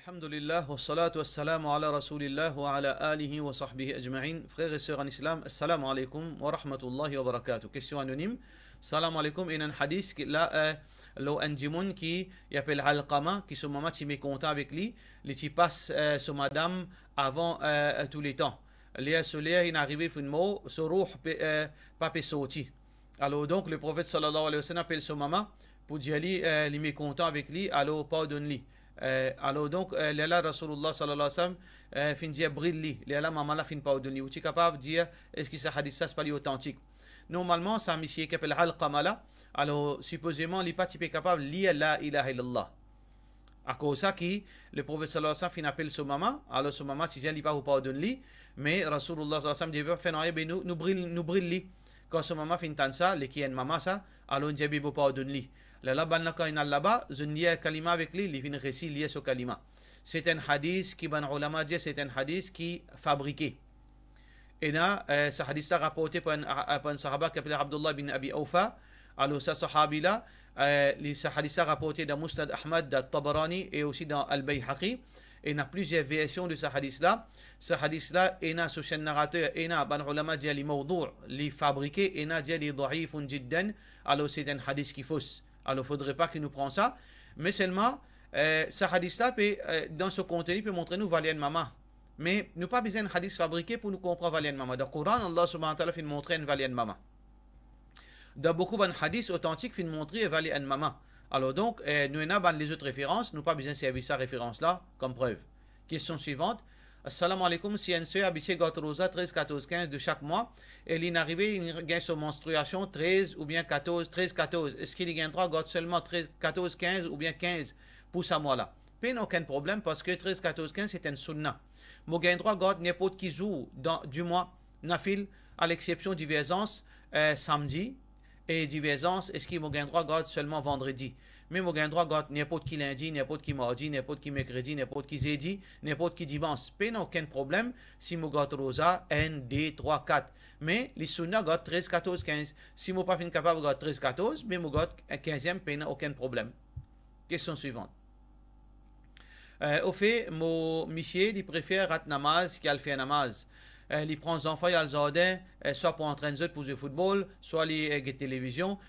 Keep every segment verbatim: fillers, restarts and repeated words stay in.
Alhamdulillah, wassalatu wassalamu ala rasoulillah wa ala alihi wa sahbihi ajmain. Frer e ser an Islam, assalamu alaikum wa rahmatullahi wa barakatuh. Kestion anonim. Salam alaikum, ena enn hadis ki la, eh, lor enn dimoun ki, ki apel Alqama, ki so mama ti mekontan avek li, li ti pas, eh, so madam avan, eh, tou letan. Ler so ler inn arive finn mor, so rooh pe, eh, pa pe sorti. Alor donk, Leprofet sallallahu alayhi wa sallam apel so mama pou dir li, eh, li mekontan avek li, alor pardonn li. Eh, alor donk, eh, lerla Rasoulillah sallallahu alayhi wa sallam, eh, finn dir bril li, lerla mama la finn pardonn li. Ou ti kapav dir, eski sa hadis la, se pa li otantik? Normalman, sa misie ki apel Alqama la, alor, sipozeman, li pa ti pe kapav lir la ilaha illallah. Akoz sa ki Leprofet sallallahu alayhi wa sallam finn apel so mama, alor so mama ti dir li pa pou pardonn li, me Rasoulillah sallallahu alayhi wa sallam dir, "Pa fer nanye, be nou, nou bril, nou bril li." Kan so mama finn tann sa, li ki enn mama sa, alor li dir, "Be mo pardonn li." Lerla bann la kan inn al laba, zot inn lir kalima avek li, li finn resi lir so kalima. Se enn hadis ki bann oulama dir, se enn hadis ki fabrike. Ena, eh, sa hadis la raporte par enn, a-, par enn sahaba ki apel Abdullah bin Abi Awfa. Alor sa sahabi la, eh, li, sa hadis la raporte dan Musnad Ahmad, dan Tabarani e osi dan Al-Bayhaqi. Ena plizier version de sa hadis la. Sa hadis la, ena so enn narater, ena bann oulama dir li mawdou, li fabrike, ena dir li daifun jiddan. Alor se enn hadis ki fos. Alor fodre pa ki nou pran sa. Me selman, eh, sa hadis la pe, eh, dan so konteni pe montre nou valer enn mama. Me nou pa bizin enn hadis fabrike pou nou konpran valer enn mama. Dan Koran, Allah Subhanahu wa Taala finn montre enn valer enn mama. Dan boukou bann hadis otantik finn montre valer enn mama. Alor donk, eh, nou ena bann lezot referans, nou pa bizin servi sa referans la kom prev. Kestion swivant. Assalamu alaikum, si enn ser abitie gard roza trez, katorz, kinz de sak mwa, e li inn arive, li gagn so manstriasion trez oubien katorz, trez, katorz, eski li gagn drwa gard selman trez, katorz, kinz oubien kinz pou sa mwa la? Pena okenn problem, parski trez, katorz, kinz se enn sounna. Mo gagn drwa gard ninport ki zour dan, di mwa, nafil, a lexsepsion diverzans, eh, samdi, e diverzans, eski mo gagn drwa gard selman vandredi. Me mo gagn drwa gard ninport ki lindi, ninport ki mardi, ninport ki merkredi, ninport ki zedi, ninport ki dimans. Pena okenn problem si mo gard roza enn, de, trwa, kat. Me li sounna gard trez, katorz, kinz. Si mo pa finn kapav gard trez, katorz, me mo gard kinziem, pena okenn problem. Kestion swivant. Eh, ofe, mo misie, li prefer rat namaz ki al fer namaz. Eh, li pran zanfan, li al zardin, eh, swa pou antrenn zot pou zwe foutbol, swa li, eh, get televizion.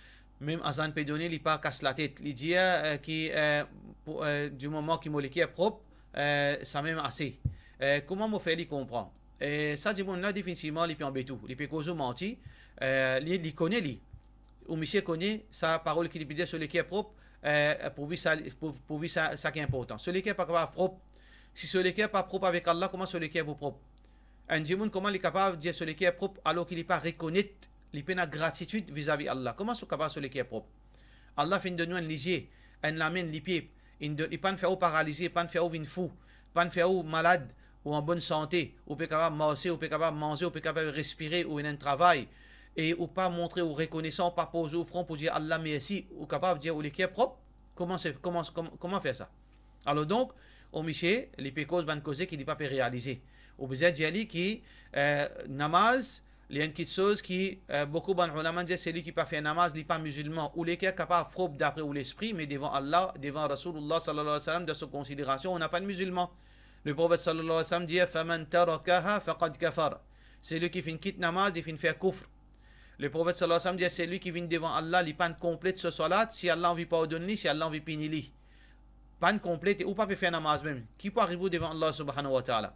Mem azan pe done, li pa kas latet. Li dir, eh, ki, eh, pou, eh, di moman ki mo leker prop, eh, samem ase. Eh, kouma mo fer li konpran? Eh, sa dimoun la, definitivman, li pe anbet ou. Li pe koz ou manti. Eh, li, li kone li. Ou misie kone sa parol ki li pe dir, so leker prop, eh, pourvi sa, pou-, pourvi sa, sa ki inportan. So leker pa kapav prop. Si so leker pa prop avek Allah, kouma so leker pou prop? Enn dimoun, kouma li kapav dir so leker prop, alor ki li pa rekonet, li pena gratitid vizavi Allah? Kouma so kapav so leker prop? Allah finn donn ou enn lizie, enn lame, enn lipie, li do-, li pa'nn fer ou paralize, pa'nn fer ou vinn fou, pa'nn fer ou malad, ou an bonn sante, ou pe kapav marse, ou pe kapav manze, ou pe kapav respire, ou ena enn travay, e ou pa montre ou rekonesan, ou pa poz ou fron pou dir Allah mersi, ou kapav dir ou leker prop? Kouma se, kouma, kouma, kouma fer sa? Alor donk, ou misie, li pe koz bann koze ki li pa pe realize. Ou bizin dir li ki, eh, namaz, li enn kiksoz ki, eh, boukou bann oulama dir, selwi ki pa fer namaz, li pa mizilman. Ou leker kapav prop dapre ou lespri, me devan Allah, devan Rasoulillah sallallahu alayhi wa sallam, dan so konsiderasion, ou napa enn mizilman. Leprofet sallallahu alayhi wa sallam dir, "Faman tarakaha faqad kafar." Selwi ki finn kit namaz, li finn fer koufr. Leprofet sallallahu alayhi wa sallam dir, selwi ki vinn devan Allah, li pa'nn konplet so swalat, si Allah anvi pardonn li, si Allah anvi pini li. Pa'nn konplet, e ou pa pe fer namaz mem. Ki pou ariv ou devan Allah Subhanahu wa Taala?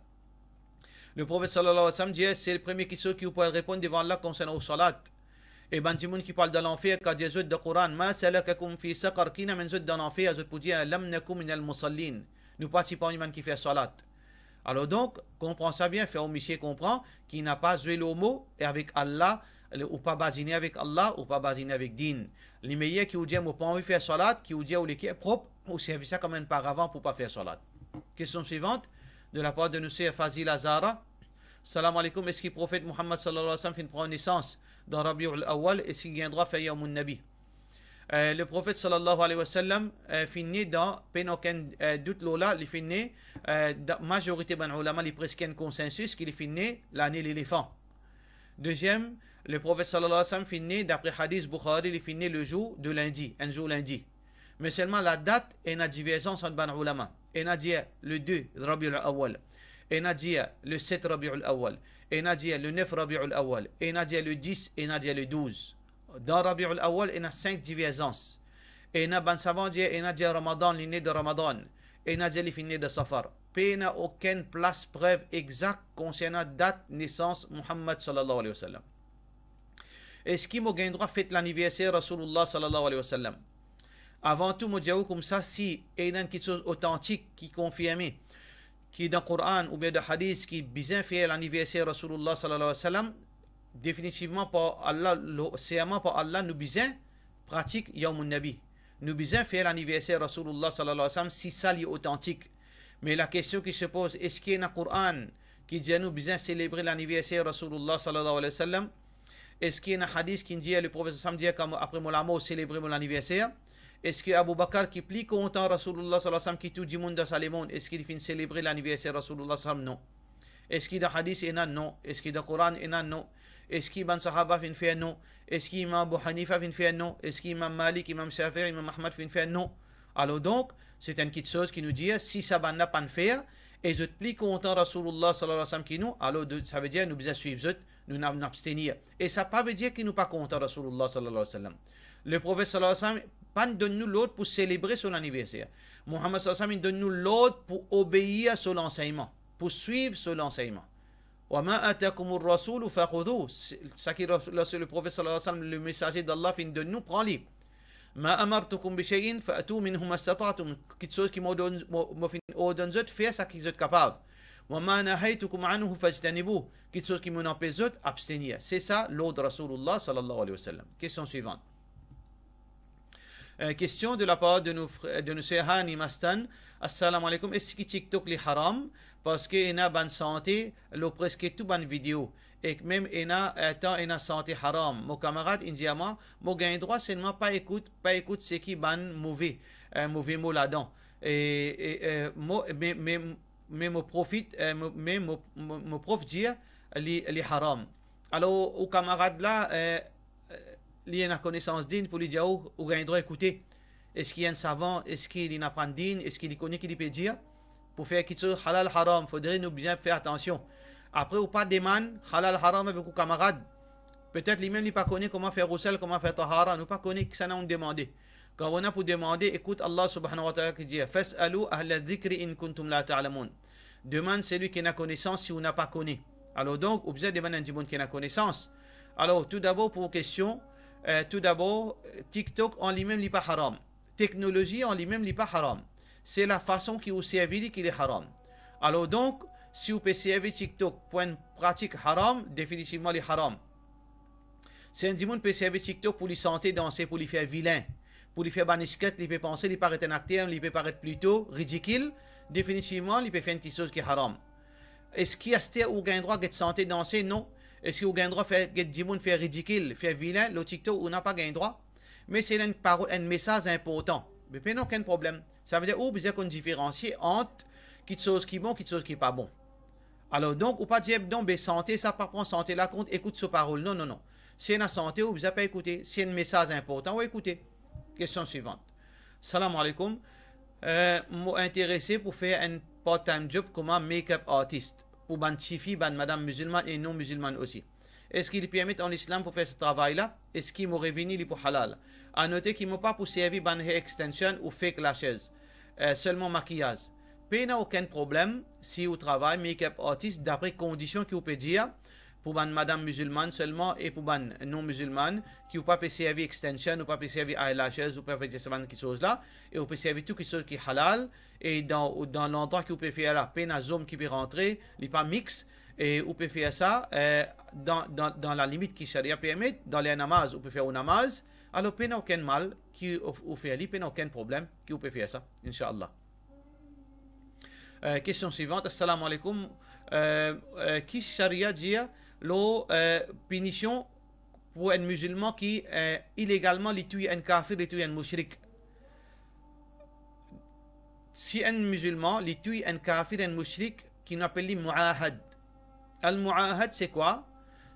Leprofet sallallahu alayhi wa sallam dir, se premie kiksoz ki ou pou al reponn devan Allah konsernan ou swalat. E bann dimoun ki pou al dan lanfer, kan dir zot dan Koran, "Ma salakakum fi saqar?" Ki inn amenn zot dan lanfer? Zot pou dir, "Lam naku minal musallin." Nou pa ti parmi bann ki fer swalat. Alor donk, konpran sa bien, fer ou misie konpran ki napa zwe lor mo, e avek Allah, le, ou pa bazine avek Allah, ou pa bazine avek din. Li meyer ki ou dir, "Mo pa anvi fer swalat," ki ou dir, "Ou leker prop," ou servi sa kom enn paravan pou pa fer swalat. Kestion swivant, de la par de nou ser Fazila Zahra. Salam alaikum, eski Profet Muhammad sallallahu alayhi wa sallam finn pran nesans dan Rabiul Awwal, eski gagn drwa fer Yawmun Nabi? Eh, Leprofet sallallahu alayhi wa sallam, eh, finn ne dan, pena okenn, eh, dout lor la, li finn ne, eh, dan mazorite bann oulama, li preske enn konsensis ki li finn ne lane lelefan. Deziem, Leprofet sallallahu alayhi wa sallam finn ne, dapre hadis Bukhari, li finn ne le zour de lindi, enn zour lindi. Me selman ladat, ena diverzans ant bann oulama. Ena dir le deux Rabiul Awwal, ena dir le sept Rabiul Awwal, ena dir le neuf Rabiul Awwal, ena dir le dix, ena dir le douze. Dan Rabiul Awwal, ena sink diverzans. Ena bann savan dir, ena dir Ramadan, li ne dan Ramadan, ena dir li finn ne dan Safar. Pena okenn plas prev exak konsernan dat nesans Muhammad sallallahu alayhi wa sallam. Eski mo gagn drwa fet laniverser Rasoulillah sallallahu alayhi wa sallam? Avan tou, mo dir ou koumsa, si ena enn kiksoz otantik ki konfirme, ki dan Koran oubien dan hadis, ki bizin fer laniverser Rasoulillah sallallahu alayhi wa sallam, definitivman par Allah, lo-, serman par Allah, nou bizin pratik Yawmun Nabi. Nou bizin fer laniverser Rasoulillah sallallahu alayhi wa sallam si sa li otantik. Me lakestion ki se poz, eski ena Koran ki dir nou bizin selebre laniverser Rasoulillah sallallahu alayhi wa sallam? Eski ena hadis ki dir Leprofet sallam dir, kan mo, apre mo lamor, selebre mo laniverser? Eski Abou Bakar, ki pli kontan Rasoulillah sallallahu alayhi wa sallam ki tou dimoun dan sa lemond, eski li finn selebre laniverser Rasoulillah sallallahu alayhi wa sallam? Non. Eski dan hadis ena? Non. Eski dan Koran ena? Non. Eski bann sahaba finn fer? Non. Eski Imam Abu Hanifa finn fer? Non. Eski Imam Malik, Imam Shafi'i, Imam Ahmad finn fer? Non. Alor donk, se enn kiksoz ki nou dir, si sa bann la pa'nn fer, e zot pli kontan Rasoulillah sallallahu alayhi wa sallam ki nou, alor de-, sa vedir nou bizin swiv zot, nou, nou abstenir. E sa pa vedir ki nou pa kontan Rasoulillah sallallahu alayhi wa sallam. Leprofet sallallahu alayhi wa sallam pa'nn donn nou lord pou selebre so laniverser. Muhammad sallallahu alayhi wa sallam inn donn nou lord pou obeir so lansegnman, pou swiv so lansegnman. Wa ma atakumur rasulu fakhudhuh. Seki Rasul, Rasul, Leprofet sallallahu alayhi wa sallam, le mesaze d'Allah, finn donn nou, pran li. Ma amartukum bi shay'in fa'tu minhu mastata'tum. Kiksoz ki mo donn, mo, mo finn ordonn zot, fer sa ki zot kapav. Wa ma nahaytukum anhu fajtanibuh. Kiksoz ki mo anpes zot, abstenir. Se sa lord Rasoulillah sallallahu alayhi wa sallam. Kestion swivan. Euh, kestion de la par de nou fre-, de nou ser Hani Mastan. Assalamu alaikum. Eski TikTok li haram? Parski ena bann sante lor preske tou bann video. Ek mem ena, eh, tan ena sante haram. Mo kamarad inn dir mwa, mo gagn drwa selman pa ekout, pa ekout seki bann move, eh, move mo ladan. E, e, eh, mo, me, me, me mo profit, eh, mo, me mo, mo, mo prof dir li, li haram. Alor, ou kamarad la, eh, eh, li ena konesans din pou li dir ou, ou gagn drwa ekoute. Eski enn savan, eski li inn aprann din, eski li kone ki li pe dir? Pou fer kiksoz halal haram, fodre nou bien fer atansion. Apre, ou pa demann halal haram avek ou kamarad. Petet li mem li pa kone kouma fer rousel, kouma fer tahara, nou pa kone kisannla ou'nn demande. Kan ou ena pou demande, ekout Allah subhanahu wa ta'ala ki dir, "Fas'alu ahla dhikri in kuntum la ta'lamun." Demann seki ena konesans si ou napa kone. Alor donk, ou bizin demann enn dimoun ki ena konesans. Alor, toudabor pou kestion, eh, toudabor, TikTok an limem li pa haram. Teknolozi an limem li pa haram. Se lafason ki ou servi li ki li haram. Alor donk, si ou pe servi TikTok pou enn pratik haram, definitivman li haram. Si enn dimoun pe servi TikTok pou li sante, danse, pou li fer vilin, pou li fer bann sketch, li pe panse li paret enn akter, li pe paret plito ridikil, definitivman li pe fer enn kiksoz ki haram. Eski aster ou gagn drwa get sante, danse? Non. Eski ou gagn drwa fer, get dimoun fer ridikil, fer vilin lor TikTok? Ou napa gagn drwa. Me si ena enn parol, enn mesaz inportan, be pena okenn problem. Savedir ou bizin konn diferansie ant kiksoz ki bon, kiksoz ki pa bon. Alor donk, ou pa dir, "Non, be sante sa, pa pran sante la kont, ekout so parol." Non, non, non. Si ena sante, ou bizin pa ekoute. Si enn mesaz inportan, ou ekoute. Kestion swivan. Salam alaikum. Euh, mo interese pou fer enn part-time job kouma makeup artist pou bann tifi, bann madam mizilmann e non mizilmann osi. Eski li permet an Islam pou fer sa travay la? Eski mo revini li pou halal? A note ki mo pa pou servi bann hair extension ou fake lashes, eh, selman makiyaz. Pena okenn problem si ou travay makeup artist dapre kondision ki ou pe dir, pou bann madam mizilmann selman e pou bann non mizilmann, ki ou pa pe servi extension, ou pa pe servi eyelashes, ou pa pe dir sa bann kiksoz la, e ou pe servi tou kiksoz ki halal, e dan, dan landrwa ki ou pe fer la, pena zom ki pe rantre, li pa mix, e ou pe fer sa, eh, dan, dan, dan lalimit ki sharia permet, dan ler namaz, ou pe fer ou namaz, alor pena okenn mal ki ou, ou fer li, pena okenn problem ki ou pe fer sa, inshallah. Eh, kestion swivan, assalamu alaikum. Eh, eh, ki sharia dir lor, eh, pinision pou enn mizilman ki, eh, ilegalman li touy enn kafir, li touy enn moushrik? Si enn mizilman li touy enn kafir, enn moushrik, ki nou apel li muahad. Al-muahad se kwa?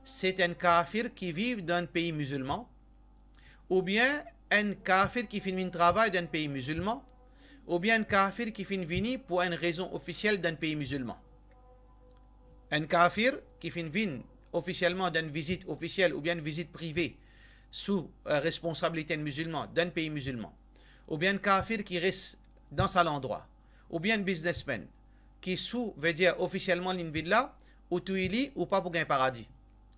Se enn kafir ki viv dan enn pei mizilman, oubien enn kafir ki finn vinn travay dan enn pei mizilman, oubien enn kafir ki finn vini pou enn rezon ofisiel dan enn pei mizilman. Enn kafir ki finn vinn ofisielman dan enn vizit ofisiel oubien enn vizit prive sou, eh, responsabilite enn mizilman dan enn pei mizilman, oubien enn kafir ki res dan sa landrwa, oubien enn biznesmenn ki sou, vedir ofisielman linn vinn la, ou touy li, ou pa pou gagn paradi.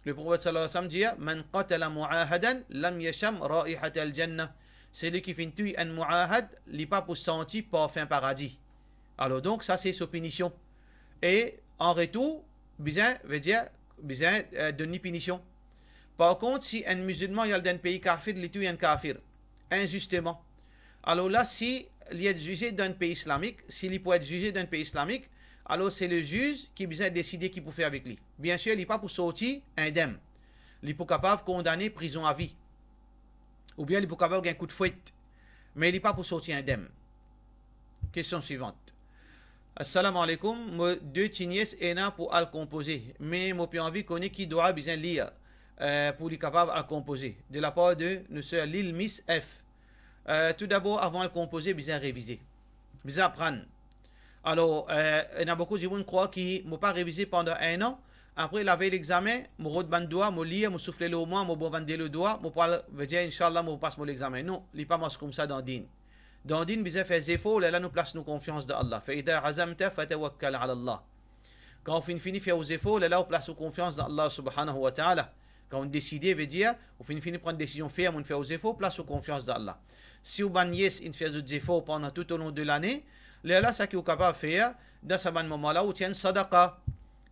Le Profet sallallahu alayhi wa sallam dir, "Man qatala mu'ahadan lam yasham raihatal jannah." Seki finn touy enn mu'ahad, li pa pou santi parfin paradi. Alor donk, sa se so pinision. E an retour, bizin, vedir, bizin, eh, donn li pinision. Par kont, si enn mizilman li al dan enn pei kafir, li touy enn kafir, inzisteman, alor la, si li et zize dan enn pei islamik, si li pou et zize dan enn pei islamik, alor se leziz ki bizin deside ki pou fer avek li. Biensir, li pa pou sorti indem. Li pou kapav kondane prizon avi. Oubien li pou kapav gagn kout fwet. Me li pa pou sorti indem. Kestion swivant. Assalamu alaikum, mo de ti nies ena pou al konpoze, me mo pe anvi kone ki dua bizin lir, eh, pou li kapav al konpoze, de lapar de nou ser Lil Miss F. Eh, toudabor, avan al konpoze, bizin revize, bizin aprann. Alor, eh, ena boukou dimoun krwar ki mo pa revize pandan enn an, apre lavey lexame, mo rod bann dua, mo lir, mo soufle lor mwa, mo bwar bann delo dwa, mo pou al, vedir, inshallah, mo pas mo lexame. Non, li pa mars koumsa dan din. Dan din bizin fer zefor, lerla nou plas nou konfians dan Allah. Fa idha azamta fatawakkal ala Allah. Kan ou finn fini fer ou zefor, lerla ou plas ou konfians dan Allah subhanahu wa ta'ala. Kan ou deside, vedir, ou finn fini pran desizion ferm, ou fer ou zefor, plas ou konfians dan Allah. Si ou bann nies inn fer zot zefor pandan toutolong de lane, lerla seki ou kapav fer, dan sa bann moman la, ou tir enn sadaqa.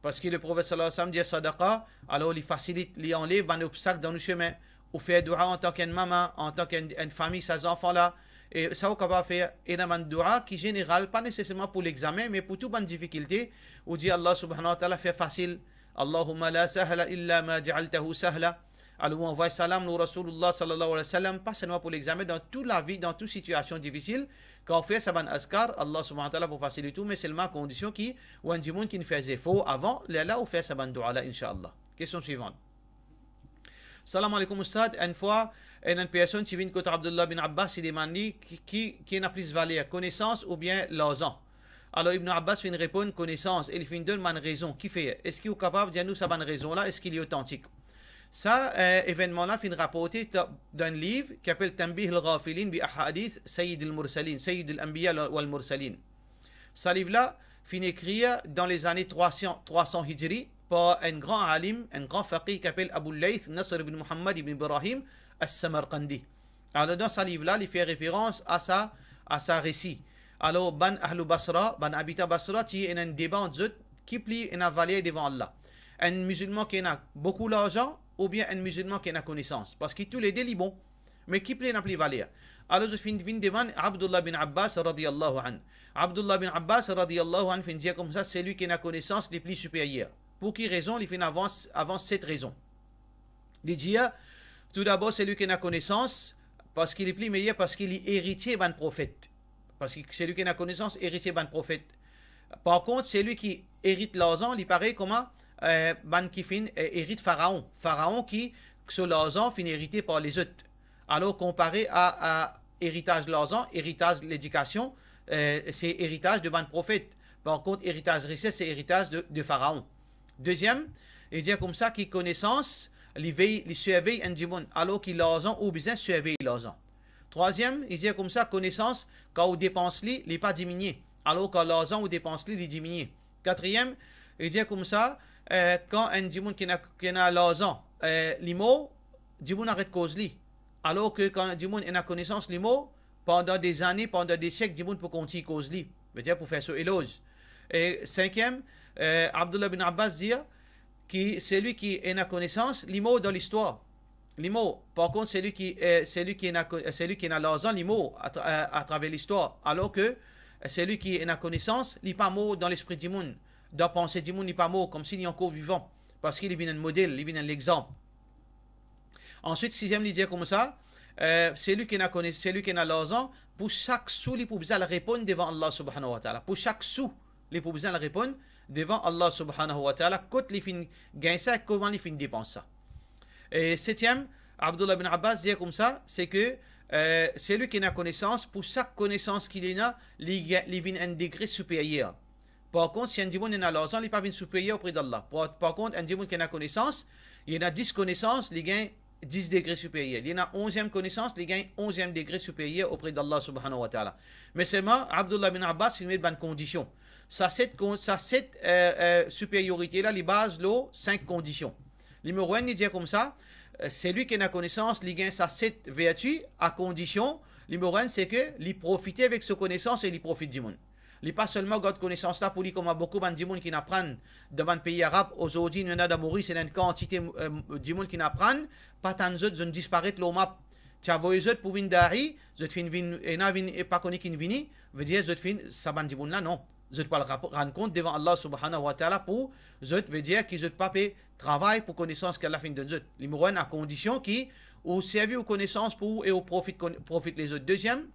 Parski le Profet sallallahu alayhi wa sallam dir sadaqa, alor li fasilit, li anlev bann obstak dan nou semin. Ou fer dua antan ki enn mama, antan ki enn, enn fami, sa zanfan la. E sa ou kapav fer, ena bann dua ki zeneral, pa neseserman pou lexame, me pou tou bann difikilte, ou dir Allah subhanahu wa ta'ala fer fasil. Allahumma la sahla illa ma ja'altahu sahla. Alor ou anvway salam lor Rasoulillah sallallahu alayhi wa sallam, pa selman pou lexame, dan tou lavi, dan tou sitiasion difisil, kan ou fer sa bann azkar, Allah subhanahu wa ta'ala pou fasilit ou, me selman a kondision ki ou enn dimoun ki finn fer zefor avan, lerla ou fer sa bann dua la, inshallah. Kestion swivant. Salam alaikum Ustad, enn fwa, enn, enn personn ti vinn kot Abdullah bin Abbas, li demann li ki, ki, ki ena plis valer, konesans oubien larzan. Alor Ibn Abbas finn reponn konesans e li finn donn bann rezon. Kifer? Eski ou kapav dir nou sa bann rezon la, eski li otantik? Sa, eh, evennman la finn raporte ta-, dan enn liv ki apel Tanbih al-Ghafilin bi Ahadith Sayyid al-Mursalin, Sayyid al-Anbiya wal Mursalin. Sa liv la finn ekrir dan lezane trwa san, trwa san Hijri par enn gran alim, enn gran faqih ki apel Abu Layth Nasr ibn Muhammad ibn Ibrahim as-Samarqandi. Alor dan sa liv la, li fer referans a sa, a sa resi. Alor bann Ahlu Basra, bann abitan Basra, ti ena enn deba ant zot, ki pli ena valer devan Allah. Enn mizilman ki ena boukou larzan, oubien enn mizilman ki ena konesans. Parski toulede li bon. Me ki pli ena pli valer? Alor zot finn vinn demann Abdullah bin Abbas radiyallahu anhu. Abdullah bin Abbas radiyallahu anhu finn dir koumsa, seki ena konesans li pli siperyer. Pou ki rezon? Li finn avans, avans set rezon. Li dir, toudabor, seki ena konesans, parski li pli meyer, parski li eritie bann profet. Parski seki ena konesans, eritie bann profet. Par kont, seki erit larzan, li parey kouma, eh, bann ki finn, eh, erit Faraon. Faraon ki, so larzan finn erite par lezot. Alor, konpare a, a eritaz larzan, eritaz ledikasion, eh, se eritaz de bann profet. Par kont, eritaz rises, se eritaz de, de Faraon. Deziem, li dir koumsa ki konesans, li vey, li sirvey enn dimoun, alor ki larzan, ou bizin sirvey larzan. Trwaziem, li dir koumsa, konesans, kan ou depans li, li pa diminie, alor kan larzan ou depans li, li diminie. Katriem, li dir koumsa, eh, kan enn dimoun ki ena, ki ena larzan, eh, li mor, dimoun aret koz li. Alor ke kan dimoun ena konesans, li mor, pandan de zane, pandan de siek, dimoun pou kontign koz li, vedir pou fer so eloz. E sinkiem, eh, Abdullah bin Abbas dir ki seki ena konesans, li mor dan listwar. Li mor. Par kont, seki, eh, seki ena ko-, seki ena larzan, li mor atra-, eh, atraver listwar. Alor ke, eh, seki ena konesans, li pa mor dan lespri dimoun, dan panse dimoun, li pa mor, koumsi li ankor vivan. Parski li vinn enn model, li vinn enn lexanp. Answit, siziem, li dir koumsa, eh, seki ena kone-, seki ena larzan, pou sak sou li pou bizin al reponn devan Allah subhanahu wa ta'ala. Pou sak sou, li pou bizin al reponn devan Allah subhanahu wa ta'ala, kot li finn gagn sa, kouma li finn depans sa. E setiem, Abdullah bin Abbas dir koumsa, seki, eh, selwi ki ena konesans, pou sak konesans ki li ena, li, li vinn enn degre siperyer. Par kont, si enn dimoun ena larzan, li pa vinn siperyer opre d'Allah. Par, par kont, enn dimoun ki ena konesans, li ena dis konesans, li gagn dis degre siperyer. Li ena onziem konesans, li gagn onziem degre siperyer opre d'Allah subhanahu wa ta'ala. Me selman, Abdullah bin Abbas, li met bann kondision. Sa set kon-, sa set, eh, eh, siperyorite la, li baz lor sink kondision. Nimero enn, li dir koumsa, eh, selwi ki ena konesans, li gagn sa set verti, a kondision, nimero enn, se ke li profite avek so konesans e li profit dimoun. Li pa selman gard konesans la pou li, kouma boukou bann dimoun ki aprann dan bann pei arab. Ozordi, nou ena dan Moris, ena enn kantite, eh, dimoun ki aprann, pa tann zot, zot disparet lor map. Ti avoy zot pou vinn da'i, zot finn vinn, ena vinn, e pa kone ki vini, vedir zot finn, sa bann dimoun la, non. Zot pou al rap-, rann kont devan Allah subhanahu wa ta'ala pou zot, vedir ki zot pa pe travay pou konesans ki Allah finn donn zot. Nimero enn, a kondision ki ou servi ou konesans pou ou e ou profit kon-, profit lezot. Deziem,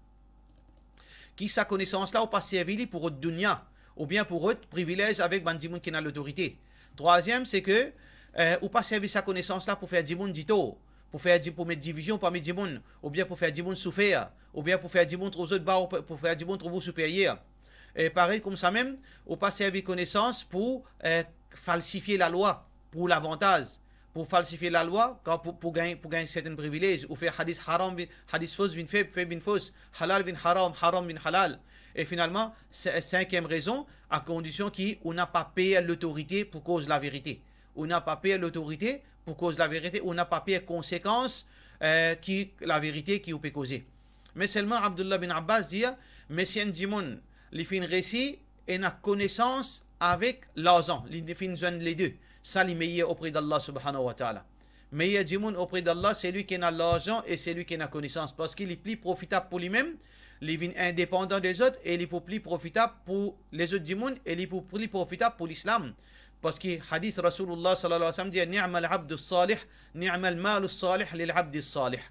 ki sa konesans la ou pa servi li pou rod dounia, oubien pou rod privilez avek bann dimoun ki ena lotorite. Trwaziem, se ke, eh, ou pa servi sa konesans la pou fer dimoun ditor, pou fer di-, pou met divizion parmi dimoun, oubien pou fer dimoun soufer, oubien pou fer dimoun trouv zot ba, ou pou, pou fer dimoun trouv ou siperyer. E parey koumsa mem, ou pa servi konesans pou, eh, falsifie lalwa, pou lavantaz, pou falsifie lalwa, kan pou, pou gagn, pou gagn sertin privilez, ou fer hadis haram vinn, hadis fos vinn fer, fer vinn fos, halal vinn haram, haram vinn halal. E finalman, se-, sinkiem rezon, a kondision ki ou napa per lotorite pou koz laverite. Ou napa per lotorite pou koz laverite, ou napa per konsekans, eh, ki laverite ki ou pe koze. Me selman Abdullah bin Abbas dir, me si enn dimoun, li finn resi ena konesans avek larzan, li finn zwenn lede, sa li meyer opre d'Allah subhanahu wa ta'ala. Meyer dimoun opre d'Allah, selwi ki ena larzan e selwi ki ena konesans, parski li pli profitab pou limem, li vinn indepandan dezot e li pou pli profitab pou lezot dimoun e li pou pli profitab pou lislam. Parski hadis Rasoulillah sallallahu alayhi wa sallam dir, "Ni'mal abdus salih, ni'mal malus salih lil abdis salih."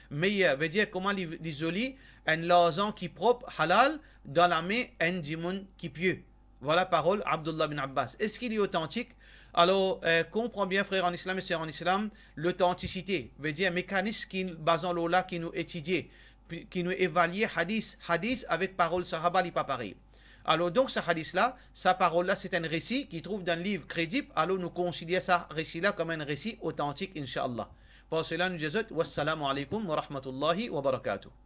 Meyer, vedir kouma li, li zoli, enn larzan ki prop, halal, dan lame enn dimoun ki pie. Vwala parol Abdullah bin Abbas. Eski li otantik? Alor, eh, konpran bien, frer an Islam e ser an Islam, lotantisite, vedir mekanis ki bazan lor la ki nou etidie, pi-, ki nou evalie hadis, hadis avek parol sahaba, li pa parey. Alor donk, sa hadis la, sa parol la, se enn resi ki trouv dan liv kredib, alor nou konsider sa resi la kom enn resi otantik, inshallah. Par sela, nou dir zot, wassalamu alaykum wa rahmatullahi wa barakatuh.